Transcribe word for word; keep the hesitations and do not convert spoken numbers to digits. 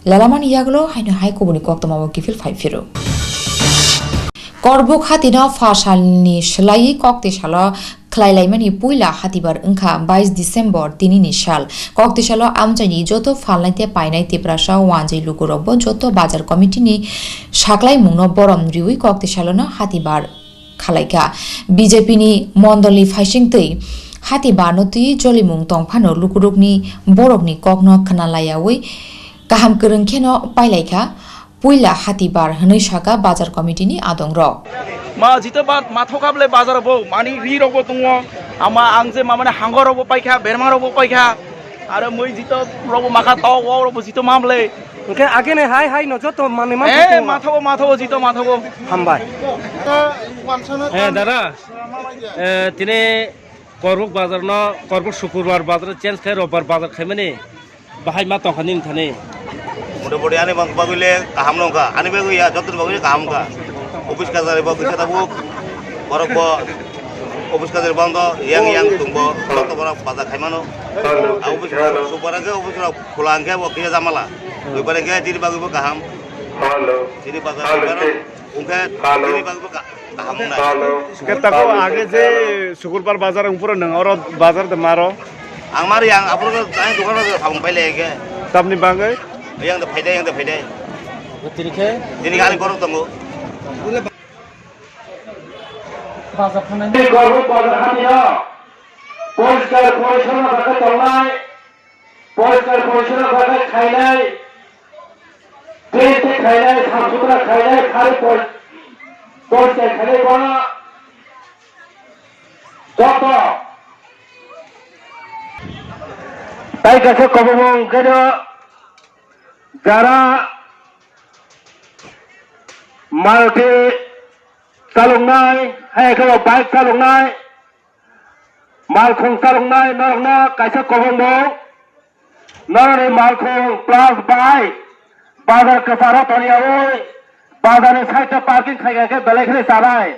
Lalamani yagulo haino hai kubuni koktwma o kiphil phai phiro. Korbuk hatino pha salni swlaiwi kokti salo khlai laimani puila hatibar wngkha bais December tinini sal. Kokti salo amchaini joto phalnai tei painai Tiprasa wanjwi lukurokbo joto bazar committee ni saklaimungno borom riwi kokti salono hatibar khalaikha. B J P ni mondolni phaisingtwi hatibarno twi jolimung tongphano lukurokni borokni kokno khwnalaiyawi kaham kwrwng kheno pailaikha. Puila hatibar hwnwi sakha bazar committee ni adongrok. Ma jito ba mathok kable bazar bo mani ri rok bo tongo. Ama ang je mamani hangor rok bo paikha, berma rok bo paikha. Aro mui jito rok bo makha tok, wok rok bo jito mamle. Hwnkhe agene hai hai no joto manwi man Eh, thangma. Mathogo, mathogo, jito mathogo. Hambai. Eh, dada. Eh, tini Korbuk bazar no, Korbuk Sukurbar bazar change khai Robbar bazar khaimani. Bahai ma tongkha nini thani. Mota moti ani bang bagwi le kaham no wngkha. Ani bagwi ya, joto ni bagwi le kaham wngkha. Office kajari bo kisa tabuk. Borok bo office kajari bondo, yang yang tungbo. Joto borok bazar khaimano. A office super ke office rok khula hwnkhe bo kisa jamala. Buipare ke tini bagwi bo kaham. Tini bazar super wngkhe tini bagwi bo kaham. Kaham wngnai. Hwnkhe tako age je Sukurbar bazar wng phuru nwng oro bazar de maro? Ang mari ang aphuru ke ang dokan ro samung paile ke. Tamni bagwi? Yang de phaide, yang de phaide. Tini khe? Tini khe ani borok tongo. Bazar thangnai. Tini kormo bazar hamya. Poriskar porishona bagwi tongnai. Poriskar porishona bagwi khainai. Clean tei khainai, sap sutra khainai, khari poi-, poiskar khainai bono joto. Tai kaisa kobongma hwnkhe no jara Maruti chaloknai, hai khe bo bike chaloknai, malkhung chaloknai norokno kaisa kobongma. Norokni malkhung plus bai bazar kwcharo toniyawi bazarni side o parking khaikha khe belai kheno chanai.